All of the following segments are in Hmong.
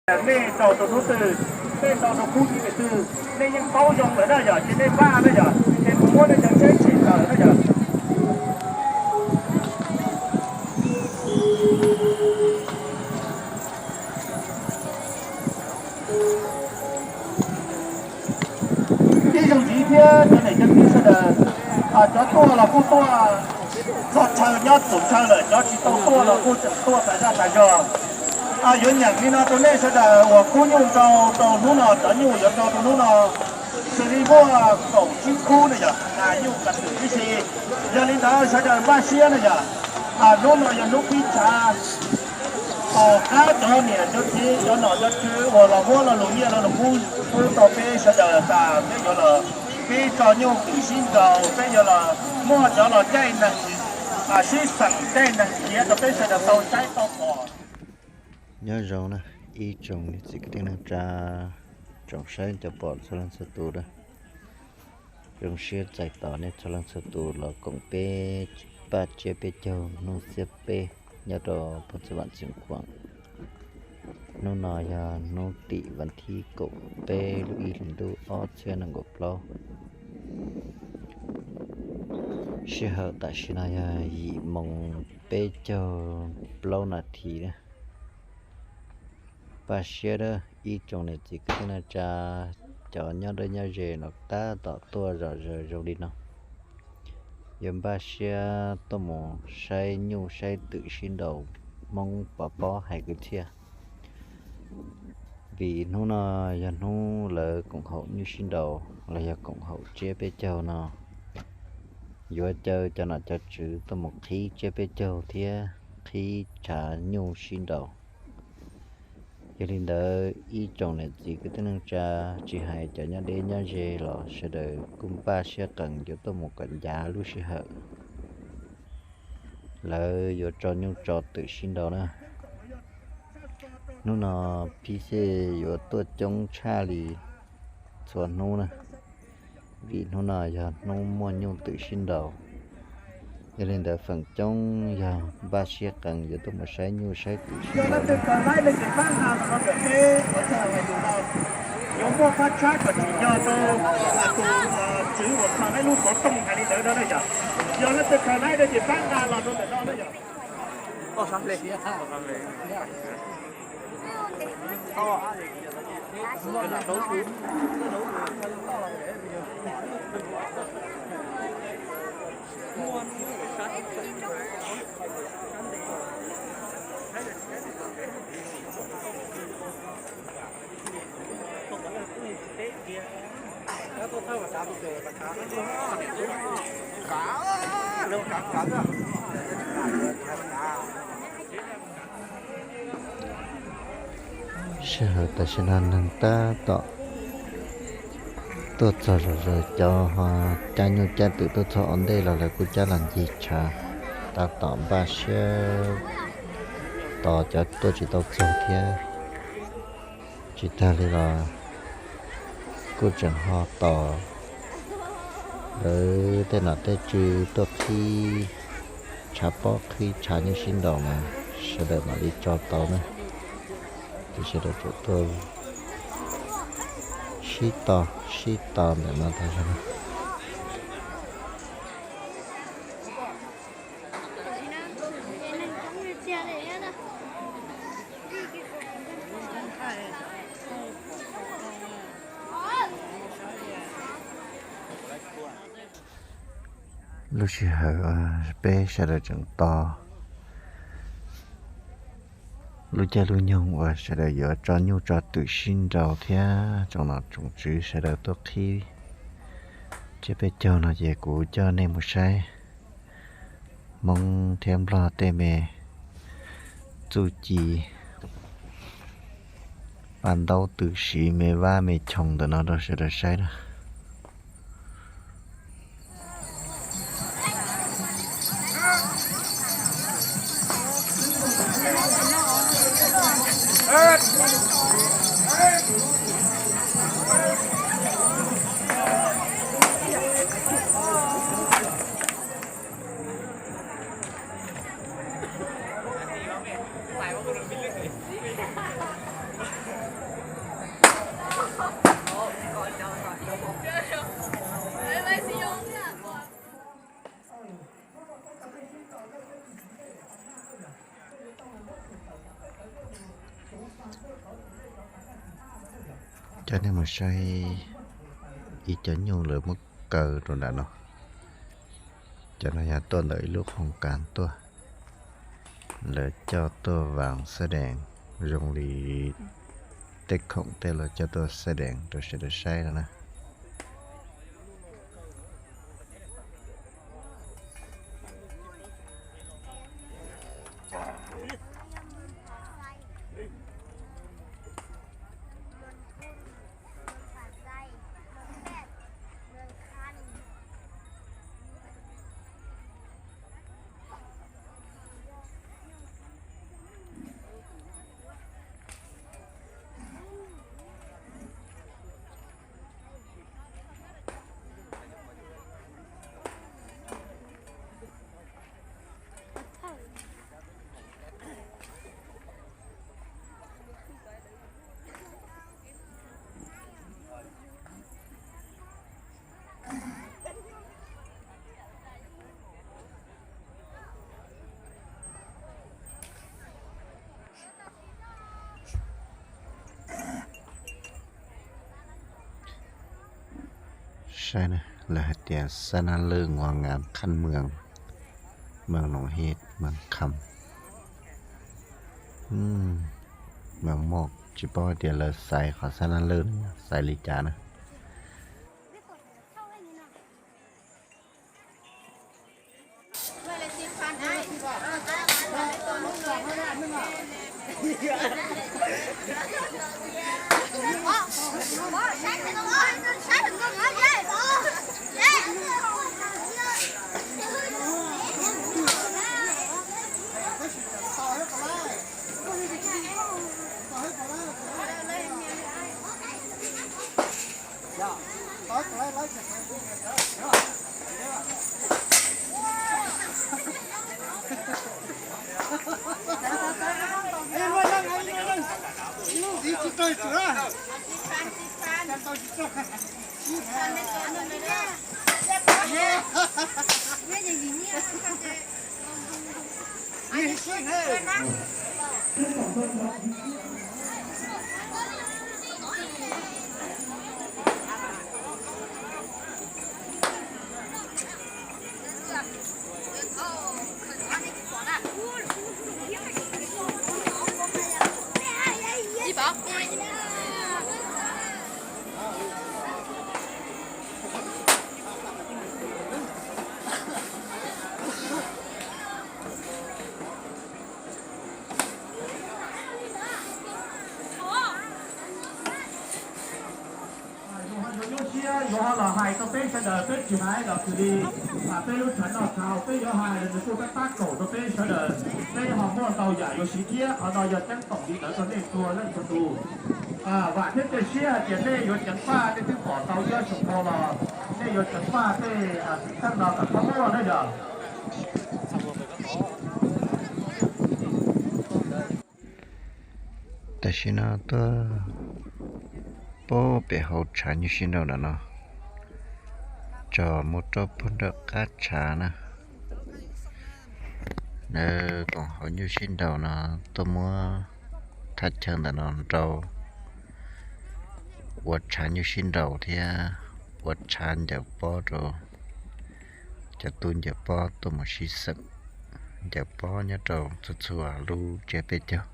Nej nrau rau hnub twg, nej nrau rau khub ib twg, nej yeej paub zoo lawm na yog, ces nej npaj na yog, ces kuv muab nej cov tsheb tshem tawm na yog. Ib zaug ntxiv thiab cov niam cov txiv sawv daws, cov tuaj los kuj tuaj txog chaw nyob txhua chaw lawm, cov tsis tau tuaj los kuj tseem tuaj tas zaj tas zog. Yuav nyeem li no rau nej sawv daws uas khub nyuj nrau rau hnub no, cov nyuj yuav nrau rau hnub no, xws li muaj kaum tsib khub na yog, nyuj kav twm tib si. Yog li ntawd sawv daws npaj siab na yog, hnub no yog hnub pib tshav. Tom qab cov niam cov txiv cov nom cov tswv uas los muab lo lus nyiaj lo lus kub pub rau peb sawv daws tas peb yuav los, peb tso nyuj twm sib nraus, peb yuav los muaj cov los caij neeg, sib xeem caij neeg khiav rau peb sawv daws tau saib tau pom. Nyob zoo na, ib tsoom niam txiv kwv tij neej tsa, tsoom saib cov pom txhua leej txhua tus na. Zoo siab txais tos nej txhua leej txhua tus los koom peb paj tsiab peb caug hnub xiab peb nyob rau pov txwv vam txim khuam. Hnub no yog hnub tim vas thib kaum peb lub ib hlis ntuj ob txhiab nees nkaum plaub. Sij hawm tam sim no yog yim moos peb caug plaub nas this na. Npaj siab dab ib tsoom niam txiv kwv tij neej tsa, cov nyob deb nyob ze los tab tom tuaj zom zaws zoo li no. Yuav npaj siab tuaj mus saib nyuj saib twm sib nraus, Hmoob pov pob hais kwv txhiaj. Vim hnub no yog hnub lawv koom haum nyuj sib nraus los yog koom haum tsiab peb caug no, yuav caw cov nom cov tswv tuaj mus qhib tsiab peb caug thiab qhib tshav nyuj sib nraus. Yog li ntawd ib tsoom niam txiv kwv tij neej tsa, tsis hais cov nyob deb nyob ze los sawv daws kuj npaj siab qees yuav tuaj mus kom ncav lub sij hawm lawv yuav tso nyuj tso twm sib nraus na. Hnub no phib xej yuav tuaj coob tshaj li txhua hnub na, vim hnub no yog hnub muaj nyuj twm sib nraus. Yog li ntawd feem coob yog npaj siab qees yuav tuaj mus saib nyuj saib twm sib nraus. Yuav muaj phab tshab kom tsim nyog rau tus tswv uas kho lub xov tooj hais li ntawd no na yom. Yog leej twg khaws laib no ces pab nqa los rau ntawm no na yom. Sij hawm tam sim no neeg tab tom tuaj txog zom zaws, cov ho caij nyuj caij twm tuaj txog ua ntej los lawv kuj cab los ncig tshav, tab tom npaj siab tos cov tuaj tsis tau txog thiab. Tsis tag li los kuj tseem ho tos lawv tej nom tej tswv tuaj qhib tshav pob qhib tshav nyuj sib nraus mas sawv daws mam li tso tau na. Ces sawv daws tsuas tuaj sib tos sib tos ntawm no tas zog. Lub sij hawm peb sawv daws tseem tos lub caij lub nyoog uas sawv daws yuav tso nyuj tso twm sib nraus thiab tsoom nom tsoom tswv sawv daws tuaj qhib tsiab peb caug no ces kuv coj nej mus saib Hmoob thiab Nplog tej me txuj ci paj ntaub twm siv me vab me choo ntawm no rau sawv daws saib na. Coj nej mus saib ib cov nyuj lawv muab kaw rau nram no. Cov no yog tuaj ntawm ib lub qhov kas tuaj, lawv coj tuaj vaas xab dees zoo li tej khoom tej los coj tuaj xab dees rau sawv daws saib no na. Saib na, lawv hais tias xab nab lwj ngua ngam khab mws, mws noos hib mws kham, mws mos, tsis paub hais tias lawv xaiv qhov xab nab lwj xaiv li cas na. Yuav ho los hais rau peb sawv daws, peb tsis hais los xws li peb lub tshav noj tshau, peb yuav hais los nws kuj tab pab kaum rau peb sawv daws. Peb ho muaj ntau yam yuav siv thiab, qhov no yog ceeb toom li ntawd rau nej txhua leej txhua tus. Vam thiab cia siab hais tias nej yuav ceev faj, nej twb pom tau ib ob xyoos dhau los, nej yuav ceev faj tej xwm txheej no kom txhob muaj na yog. Tam sim no tuaj pub pem hauv tshav nyuj sib nraus ntawm no, tso mus rau puag nram qab tshav na. Lawv koom haum nyuj sib nraus no tuaj muab thaj chaw ntawm no nrau ua tshav nyuj sib nraus thiab ua tshav ncaws pob rau cov tub ncaws pob tuaj mus sib xeem ncaws pob nyob rau txhua txhua lub tsiab peb caug.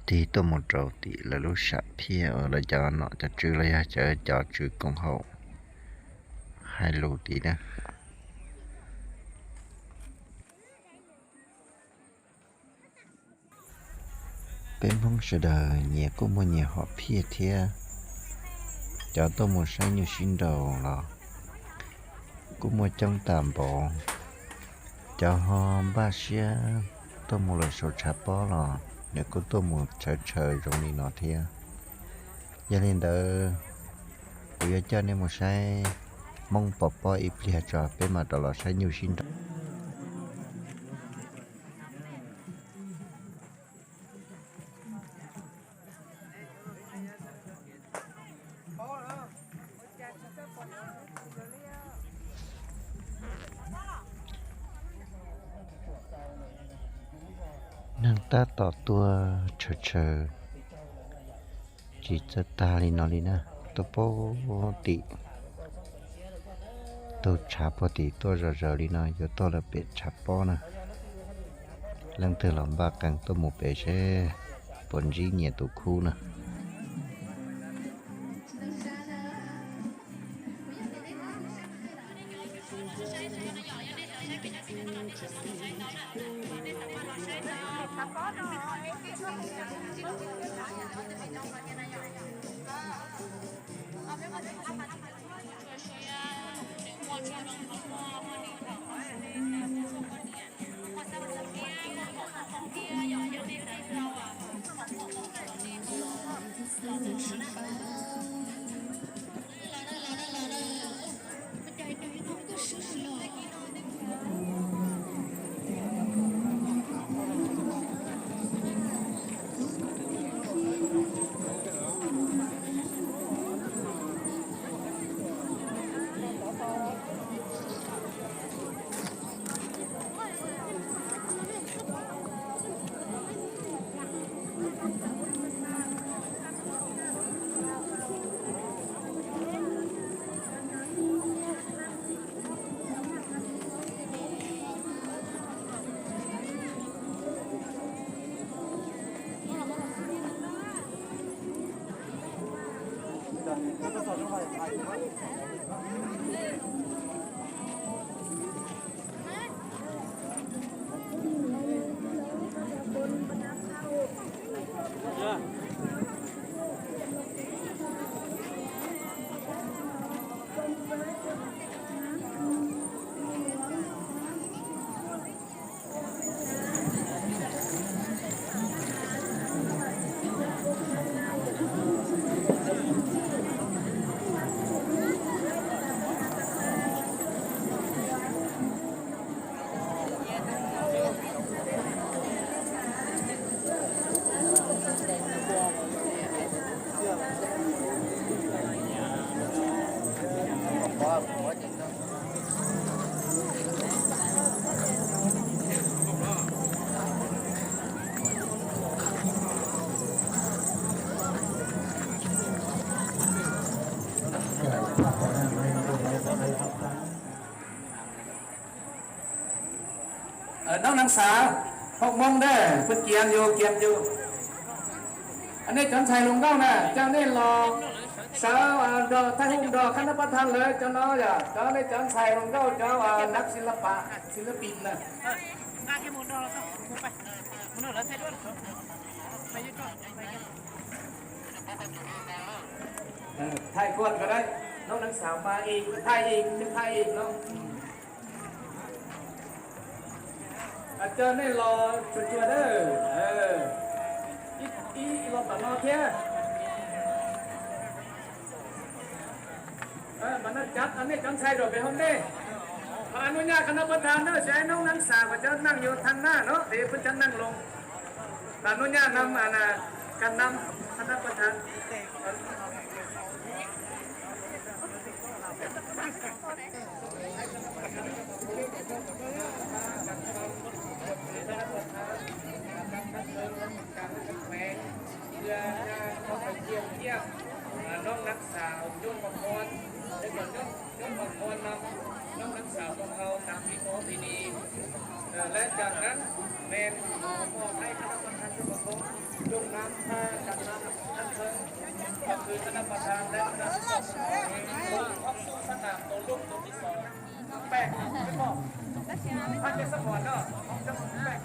Tig tuaj mus rau tim lawv lub sam phiaj uas lawv cov nom cov tswv los yog cov cov tswv koom haum hais lus tid na. Peb Hmoob sawv daws nyias kuj muaj nyias hom phiaj thiab. Cov tuaj mus saib nyuj sib nraus los kuj muaj coob tas npaum. Cov ho npaj siab tuaj mus lawm saum tshav pob los nws kuj tuaj mus tshawv tshawv zoo li no thiab. Yog li ntawd, kuv yuav coj nej mus saib Hmoob pov pob ib pliag tso peb mam rov los saib nyuj sib nraus. Neeg tab tom tuaj tshawv tshawv, Tsis txawj tag li no li na, tuaj puag tim, taug tshav puag tim tuaj zom zaws li no yuav tuaj lawm pem tshav pob na. Leej twg los npaj qees tuaj mus pem seb puas ntsib nyias tus khub na. Noob Neeb Xav, hob moog dab, peb kiam yus kiam yus. Nej cov ntxhais hluas nkauj na, coj nej los sawv nrog Thaib Hum nrog qhab nab pab thaab lawv cov no yog cov nej cov ntxhais hluas nkauj cov nab xi la pas xi la pis na. Thaij kuaj ko dab, noob Neeb Xav mas ib thaij ib, thaij ib no. Coj nej los tsuag tsuag dab, ib los tom no thiab. Mas nej cov ntxhais rau pem hauv ntej, thov nub nyaj qhab nab pab thaab na, seb noob Neeb Xav kuas cov neeg yuav thaaj naj no es peb cov neeg loo. Thov nub nyaj nam, ka nam qhab nab pab thaab. Noob Neeb Xav nyob Mas Muan, nyob Mas Muan no, noob Neeb Xav Muas Hau nam ib tog pis ni, lawv cov neeg Mes, Hmoob, Thaib, Kab Nab Pab Thaab, Tub Pab Koob, Looj Nab, Phab, Kam Nab, Thab Thawb, Kab Nab Pab Thaab, Kab Nab Pab Thaab, Ob Xub, Xab Nam, Tau Looj, Tau Tis Xos, Paj, Paj Xab Muas no, Paj Xab Muas.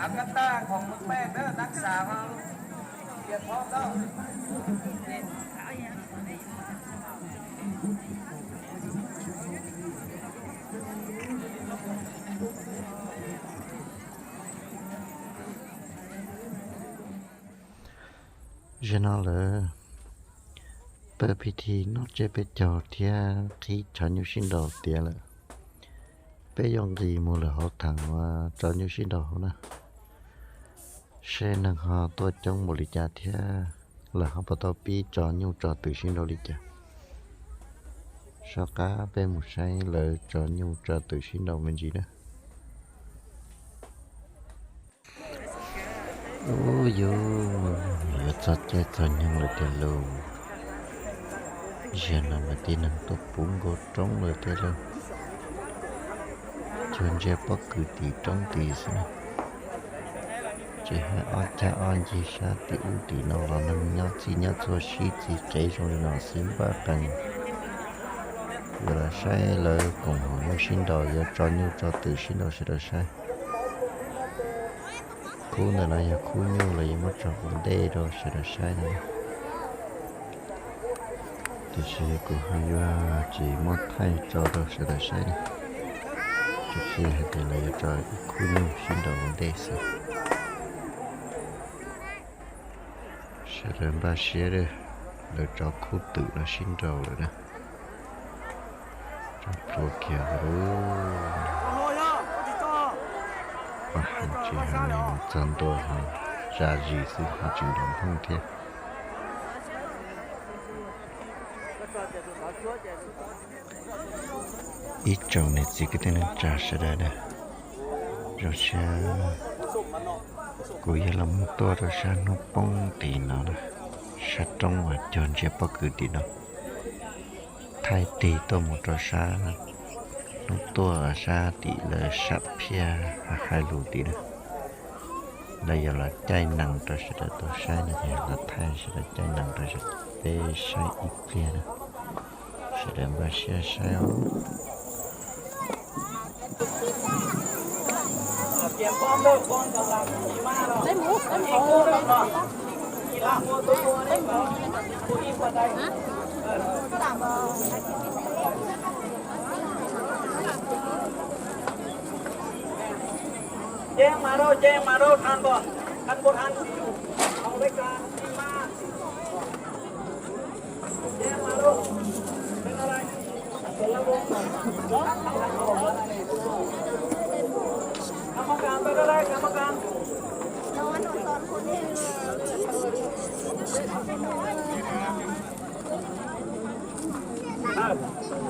Av kab taj khoom Mes Paj na, Neeb Xav, Tias Thoob na. Zaum no lawv pab pib thij noj tsiab peb caug thiab qhib tshav nyuj sib nraus tiav lawm. Peb yuav nqis mus lawm hauv theem uas tshav nyuj sib nraus hauv na. Seb neeg ho tuaj coob npaum li cas thiab, lawv ho puas tau pib tso nyuj tso twm sib nraus li cas. Soj qab peb mus saib lawv tso nyuj tso twm sib nraus me ntsis na. Ub, yuav txog caij txog nyoog lawm tiag lauj. Zaum no mas tib neeg tuaj puv nkaus roob lawm tiag lauj. Cuag ntsia pob kws tim roob tid xwb na. Tsis hais ob cag ob ncig sab tim ub tim no los neeg nyob txhij nyob txhua sib txiv tsev zoo li no xwb npaj qees. Yuav los saib lawv koom haum nyuj sib nraus, yuav tso nyuj tso twm sib nraus sawv daws saib. Khub ntawm no yog khub nyuj los yuav muab tso ua ntej rau sawv daws saib no. Tiam sis kuv ho yuav tsis muab thaij tso rau sawv daws saib na, tiam sis hais tias lawv yuav tso ib khub nyuj sib nraus ua ntej xwb. Sawv daws npaj siab, lawv tso khub twm no sib nraus lawm na. Tso plhuav kiag lawm. Paj heev tsis heev li, txog ntua ho zam zis xwb ho tsis nrov nphooj thiab. Ib tsoom niam txiv kwv tij neej tsa sawv daws na, zoo siab kuv yuav los mus tuaj rau sab hnub poob tim no na, sab roob uas cog ntsia pob kws tim no. Thaij tig tuaj mus rau sab hnub tuaj sab tim lawv sam phiaj hais lus tim na. Lawv yuav los caij nees rau sawv daws tau saib no ces los thaij sawv daws caij nees rau sawv daws saib ib pliag na. Sawv daws npaj siab saib os. Ces mas rau, ces mas rau, than npog, than npog, than npog, than npog.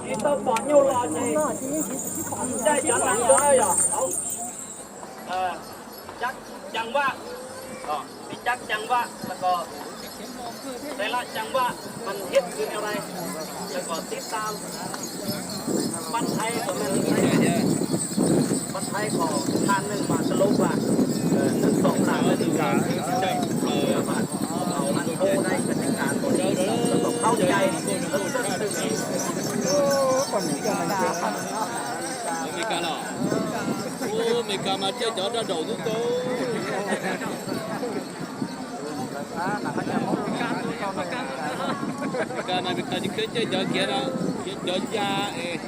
Tsis tau pom nyuj los ces caij cov nees ntawd yog. Chắc chắn quá. Ờ, thì chắc chắn quá là có. Đây là chắn quá, mình hết cứ điều này. Là có tiếp theo. Bắt thấy của mình thấy. Bắt thấy có than nên mà cái lốp à. Ờ, nước sông là cái gì cả. Ờ, mà. Ờ, mà thô đây, cái tình cảm của đi. Có tháo dây. Rất, rất tự nhiên. Ua Meskas los? Ua Meskas mas caij cov daj daum xwb tau. Meskas mas Meskas tsis khiav caij cov khiav no, khiav cov ya es.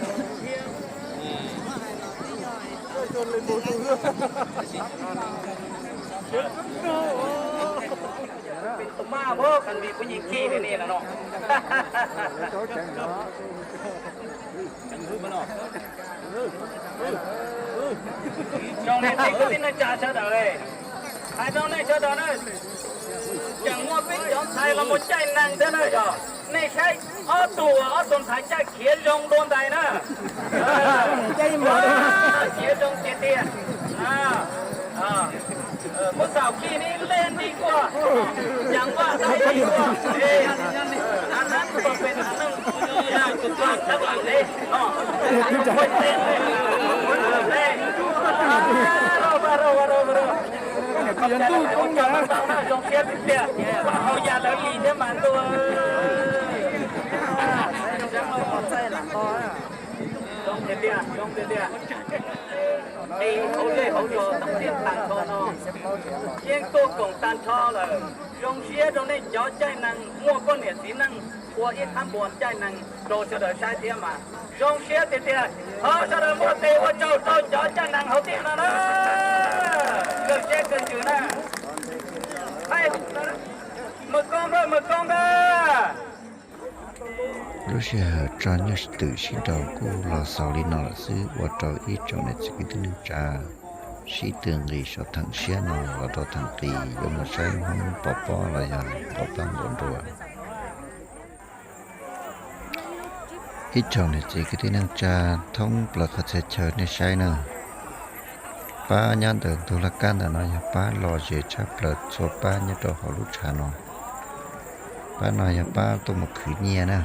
Tus maj, khas vim kuv nyiam khi li no. Zoo li txiv kwv tij neej tsa sawv daws, hais rau nej sawv daws na, tseem muaj peb cov ntxhais los mus caij nees thiab na yog. Nej saib ob tug, ob tug ntxhais caij khiav zoo dua ntais na. Khiav zoo tiag tiag. Muab xaum khi ni leej nti kua, ceev vaj dai nti kua. Hnab tus pem hnab neeg, tus pem hnab leej. Zoo siab tiag tiag, hauv yam lawv li thiab mas ntuj. Zoo tiag tiag, zoo tiag tiag. Ces hauv zej hauv zos tau tiaj tas nrho no, yeej tuaj koom tag nrho lawm. Zoo siab rau nej cov caij nees muaj poj niam txiv neej ua ib thab npua caij nees rau sawv daws saib thiab mas zoo siab tiag tiag. Thov sawv daws npuaj tes ua tsaug rau cov caij nees hauv tiaj no na. Kawg siab kawg ntsws na. Mws koob npawg, mws koob npawg. Lub sij hawm tso nyuj twm sib nraus kuj los xaus li no lawm xwb, ua rau ib tsoom niam txiv kwv tij neej tsa Sib tw nqis saum theem siab no los rau theem qis yuav mus saib Hmoob pov pob los yog pov pab ntuav nruas. Ib tsoom niam txiv kwv tij neej tsa thoob plaws qhov txhia chaw nej saib na, pab nyob ntawm ntug laj kab ntawm no yog pab lom zem tshaj plaws txhua pab nyob rau hauv lub tshav no. Pab no yog pab tuaj mus khwv nyiaj na.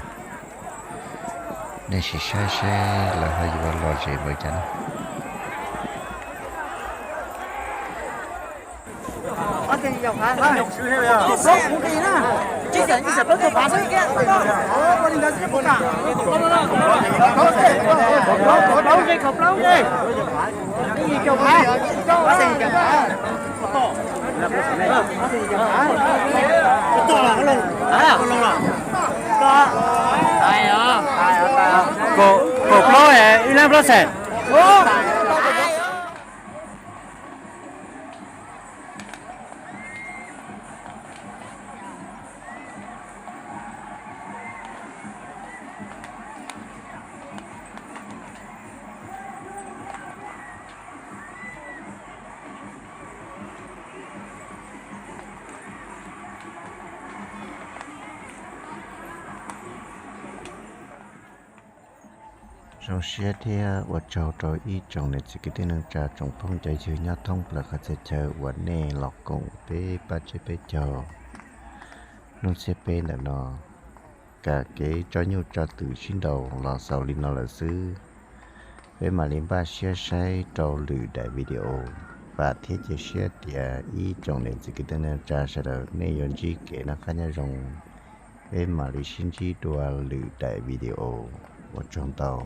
Nej sim saib seb lawv ho yuav lom zem npaum cas na. Kaum plaub, ib leeg plaub xees. Zoo siab thiab ua tsaug rau ib tsoom niam txiv kwv tij neej tsa tsoom phooj cov ywg nyob thoob plaws qhov txhia chaw uas nej los koom peb pab tsiab peb caug hnub xiab peb ntawm no. Kam kev tso nyuj tso twm sib nraus los xaus li no lawm xwb. Peb mam li npaj siab saib rau lwm daim video. Vam thiab cia siab tias ib tsoom niam txiv kwv tij neej tsa sawv daws nej yuav ntsib kev noj qab nyob zoo. Peb mam li sib ntsib dua lwm daim video. Ua tsaug ntau.